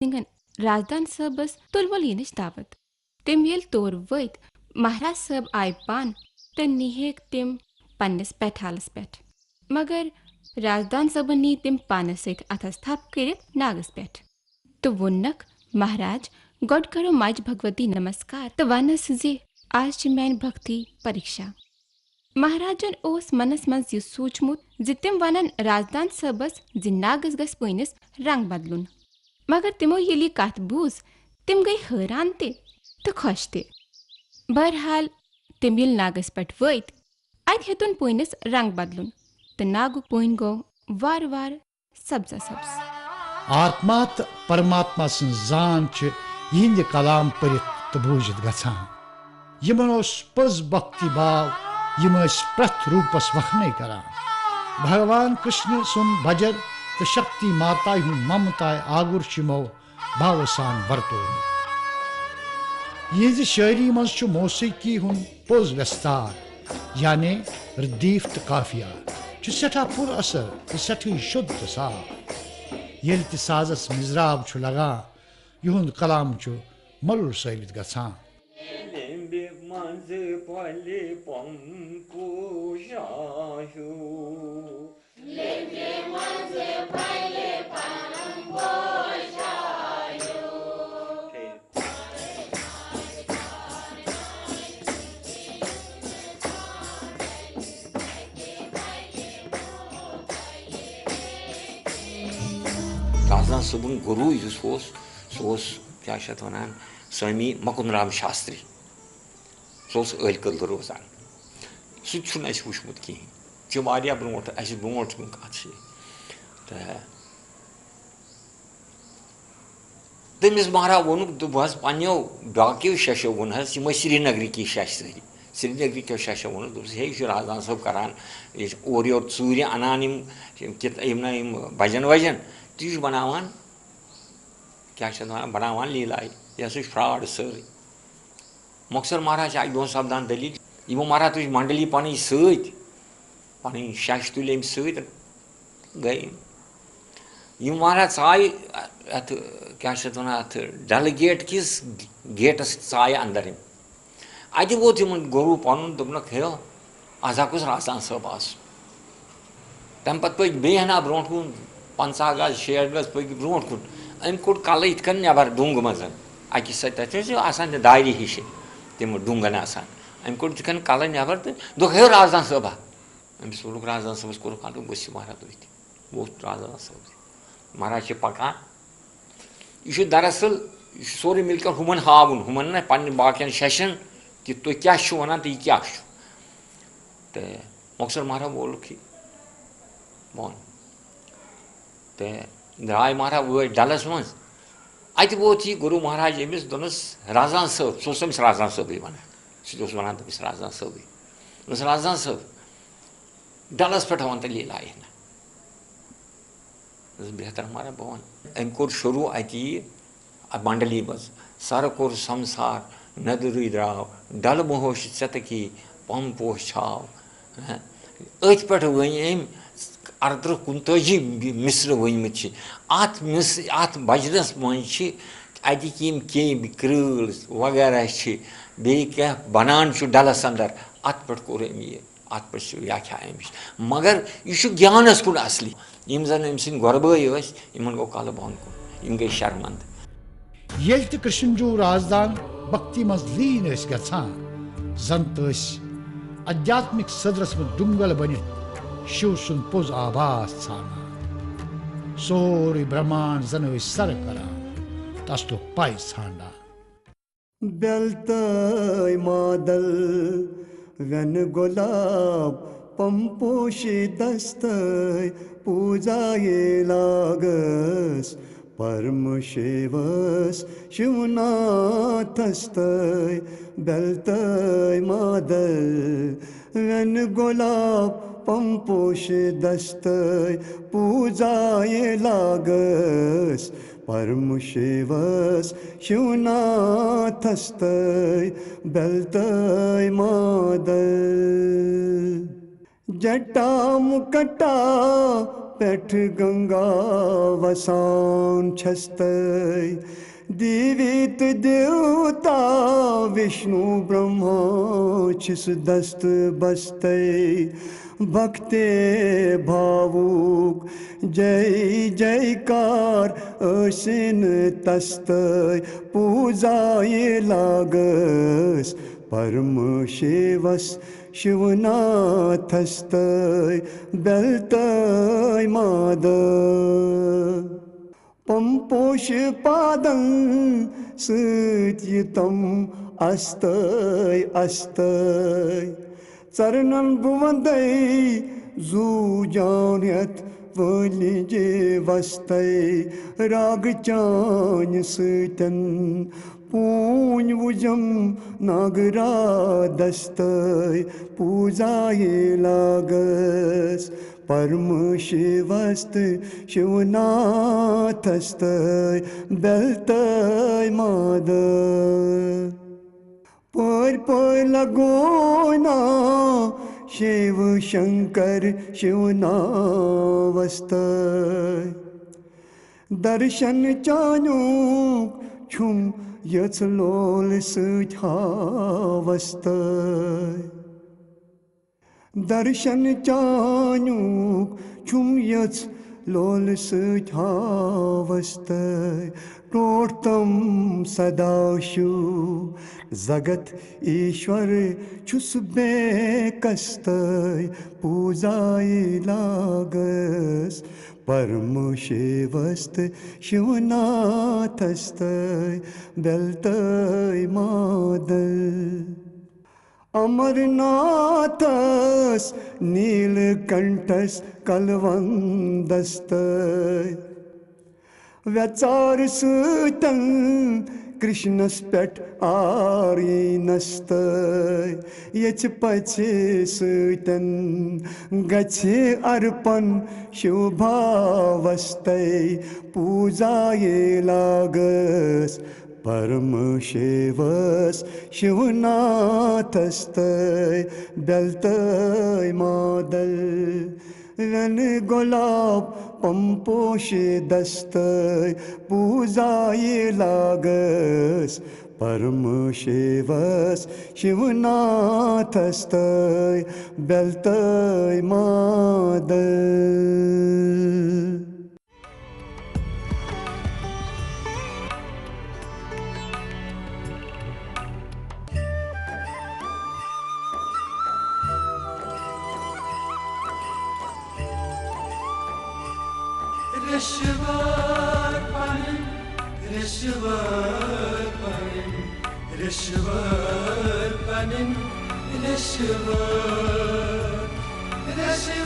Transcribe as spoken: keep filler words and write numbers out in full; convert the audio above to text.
سنگھن رازدان صٲبس تُلمُل یِنٕچ دعوت۔ تِم ییٚلہِ تور وٲتۍ، مہراز صٲب آیہِ پانہٕ تہٕ نِہیکۍ تِم پننِس پیٹھالس پٮ۪ٹھ۔ مگر رازدان صٲبن نی تِم پانس سۭتۍ اتھس تھپھ کٔرِتھ ناگس پٮ۪ٹھ تہٕ ووٚننکھ، مہراج، گۄڈٕ کرو ماجہِ بھگوتی نمسکار تہٕ ونس زِ آز چھِ میانہِ بھکتی پریکشا۔ مہاراجن اوس منس منز یہِ سوٗنچمُت زِ تِم ونن رازدان صٲبس زِ ناگس گژھِ پٲنِس رنگ بدلُن۔ مگر تِمو ییٚلہِ یہِ کتھ بوٗز، تِم گٔیہِ حٲران تہِ تہٕ خۄش تہِ۔ بہرحال، تِم ییٚلہِ ناگس پٮ۪ٹھ وٲتۍ، اتہِ ہیوٚتُن پٲنِس رنگ بدلُن تہٕ ناگُک پٲنۍ گوٚو وارٕ وارٕ سبزا سبز۔ آتما تہٕ پرماتما سٕنٛز زان چھِ یِہنٛدِ کلام پٔرِتھ تہٕ بوٗزِتھ گژھان۔ یِمن اوس پٔز بھکتی بھاو، یِم ٲسۍ پرٛٮ۪تھ روٗپس وکھنَے کران۔ بھگوان کرشن سُنٛد بجر تہٕ شکتی ماتایہِ ہُنٛد ممتایہِ آگُر چھُ یِمو بھاوٕ سان ورتوومُت۔ یِہنٛزِ شٲعری منٛز چھُ موسیقی ہُنٛد پوٚز وٮ۪ستار، یعنی ردیف تہٕ قافیہ، چھُ سٮ۪ٹھاہ پُر اثر تہٕ سٮ۪ٹھٕے شوٚد تہٕ صاف۔ ییٚلہِ تہِ سازس مِضراب چھُ لگان، یِہُنٛد کلام چھُ ملُل ثٲبت گژھان۔ لیٚمبہِ منٛزٕ پھۄلہِ پمپوشا ہیوٗ۔ رازدان صٲبُن گُروٗ یُس اوس، سُہ اوس، کیٛاہ چھِ اَتھ وَنان، سوامی مکُن رام شاستری۔ سُہ اوس عٲلۍ کدلہٕ روزان۔ سُہ تہِ چھُنہٕ اَسہِ وُچھمُت کِہیٖنۍ۔ چھِ واریاہ برونٛٹھ، اَسہِ برونٛٹھ کُن کَتھ چھِ۔ تہٕ تٔمِس مہراہ ووٚنُکھ، دوٚپہَس، پنٛنیو باقیو شٮ۪شو ووٚن حظ، یِم ٲسۍ سرینگرٕکی شٮ۪ش سٲری۔ سرینگرٕکیو شٮ۪شو ووٚنُکھ، دوٚپُس، ہے، یہِ چھُ رازدان صٲب کَران، یہِ چھُ اورٕ یورٕ ژوٗرِ اَنان یِم، یِم کِت-، یِم نہ یِم بَجَن وَجَن، تہٕ یہِ چھُ بَناوان، کیٛاہ چھِ اَتھ وَنان، بَناوان لیٖلایہِ۔ یہِ ہسا چھُ fraud سٲرٕے۔ مۄخصر مہراز چھِ اَکہِ دۄہ سپدان دٔلیٖل، یِمو مہراز تُج منڈلی پنٕنۍ سۭتۍ، پنٕنۍ شش تُلۍ أمۍ سۭتۍ، گٔے یِم۔ یِم مہراز ژایہِ اَتھ، کیٛاہ چھِ اَتھ وَنان، اَتھ ڈل گیٹ کِس گیٹس ژایہِ اندر یِم۔ اَتہِ ووت یِمن گروہ پنُن، دوٚپنکھ، ہے، از ہا گوٚژھ رازدان صٲب آسُن۔ تَمہِ پَتہٕ پٔکۍ بیٚیہِ ہنا برونٛٹھ کُن، پنٛژاہ گز، شیٹھ گز پٔکۍ برونٛٹھ کُن۔ أمۍ کوٚڑ کَلہٕ یِتھ کٔنۍ نٮ۪بر ڈوٚنٛگ منٛز۔ اَکہِ سۭتۍ تَتہِ ٲسۍ یہِ آسان تہِ دارِ ہِشہِ، تِم ڈوٚنٛگن آسان۔ أمۍ کوٚڑ یِتھ کٔنۍ کَلہٕ نٮ۪بر تہٕ دوٚپُکھ، ہے رازدان صٲبا۔ أمِس ووٚنُکھ رازدان صٲبَس کوٚرُکھ، اَدٕ گوٚژھ یہِ مہراز تُہۍ تہِ۔ ووٚتھ رازدان صٲب تہِ۔ مہراز چھِ پَکان۔ یہِ چھُ دراصل، یہِ چھُ سورُے مِل کر ہُمن ہاوُن، ہُمن نہ پننہِ باقین ششن کہِ تُہۍ کیٛاہ چھِو وَنان تہٕ یہِ کیٛاہ چھُ۔ تہٕ مۄخصر مہراہ وولُکھ یہِ بۄن۔ تہٕ درٛاے مہراہ وٲتۍ ڈلس منٛز۔ اَتہِ ووت یہِ گروٗ مہراج أمِس، دوٚپنَس، رازدان صٲب، سُہ اوس أمِس رازدان صٲبٕے وَنان۔ سُہ تہِ اوس وَنان تٔمِس رازدان صٲبٕے۔ دوٚپنَس، رازدان صٲب، ڈلس پٮ۪ٹھ وَن تہٕ لیٖلایہِ ہنا۔ دوٚپُس، بہتر مہراہ، بہٕ وَنہٕ۔ أمۍ کوٚر شروٗع اَتی یہِ منڈلی منٛز۔ سرٕ کوٚر سمسار، ندرٕے درٛاو، ڈلہٕ مہوش ژٮ۪تہٕ کی، پم پوش چھاو۔ ہہ، أتھۍ پٮ۪ٹھ ؤنۍ أمۍ اَرترٕہ کُنتٲجی مصرٕ ؤنۍمٕتۍ چھِ۔ اَتھ مص-، اَتھ بجرس منٛز چھِ اَتِکۍ یِم کیٚمۍ کرۭل وغیرہ چھِ، بیٚیہِ کیٛاہ بنان چھُ ڈلس اندر، اَتھ پٮ۪ٹھ کوٚر أمۍ یہِ۔ اَتھ پٮ۪ٹھ چھِ ویاکھیا اَمِچ۔ مگر یہِ چھُ گیانَس کُن اَصلی۔ یِم زَن أمۍ سٕنٛدۍ گۄربٲے ٲسۍ، یِمَن گوٚو کَلہٕ بۄن کُن۔ یِم گٔے شرمنٛدٕ۔ ییٚلہِ تہِ کرشنجو رازدان بھکتی منٛز لیٖن ٲسۍ گژھان، زَن تہٕ ٲسۍ ادھیاتمک صدرس منٛز ڈُنگل بٔنِتھ شِو سُنٛد پوٚز آباس ژھانٛڈان۔ سورُے برہمانڈ زَن ٲسۍ سرٕ کران، تَس لوٚگ پَے ژھانٛڈان۔ بیلتٲے مادل وٮ۪نہٕ گۄلاب پمپوشی دستٲے پوٗزایے لاگس پرم شیوس شِوناتھس تٲے۔ بیلتٲے مادل وٮ۪نہٕ گۄلاب پمپوش دستٲے پوٗزایے لاگس پرم شیوس شِوناتھس تٲے۔ بیلتٲے مادل جٹا مُکٹا پٮ۪ٹھ گنگا وسان چھستَے۔ دیوی تہٕ دیوتا وشنو برہما چھِس دست بستَے۔ بھکتے بھاوُک جے جے کار ٲسِن تستَے۔ پوٗزایہِ لاگَس پرم شیوس شِوناتھس تہٕ بیل تہٕ مادٕ۔ پم پوش پادن سۭتۍ یہِ تم استَے استَے۔ ژرنن بہٕ وندَے زُو جان ہٮ۪تھ وٲلِجے وستَے۔ راگہٕ چانہِ سۭتٮ۪ن پوٗنۍ وُجم ناگرا دستَے۔ پوٗزایہِ لاگَس پرم شیوس تہٕ شِوناتھس تہٕ بیل تہٕ مادٕ۔ پٲرۍ پٲرۍ لگونا شیو شنکر شِوناوس تہٕ۔ درشن چانیُک چھُم یٔژھ لول سۭتۍ ہاوس تہٕ۔ درشن چانیُک چھُم یٔژھ لول سۭتۍ ہاوس تہٕ۔ ٹوٹھ تم سدا شِو زگت ایشور چھُس بے کستَے۔ پوٗزایہِ لاگَس پرم شیوس تہٕ شِوناتھس تہٕ بیل تہٕ مادٕ۔ امرناتھس نیل کنٹھس کلوندس تہٕ۔ ویژار سۭتٮ۪ن کرشنس پٮ۪ٹھ آرینس تہٕ۔ یژھِ پژھِ سۭتٮ۪ن گژھِ ارپن شِو بھاوس تہٕ۔ پوٗزایہِ لاگَس پرم شیوس شِوناتھس تہٕ بیل تہٕ مادٕ۔ وٮ۪نہٕ گۄلاب پم پوشہِ دستَے۔ پوٗزایہِ لاگَس پرم شیوس شِوناتھس تہٕ بیل تہٕ مادٕ۔ رشوار پنٕنۍ، رشوار پنٕنۍ، رشوار پنٕنۍ، رشوار، رشوار۔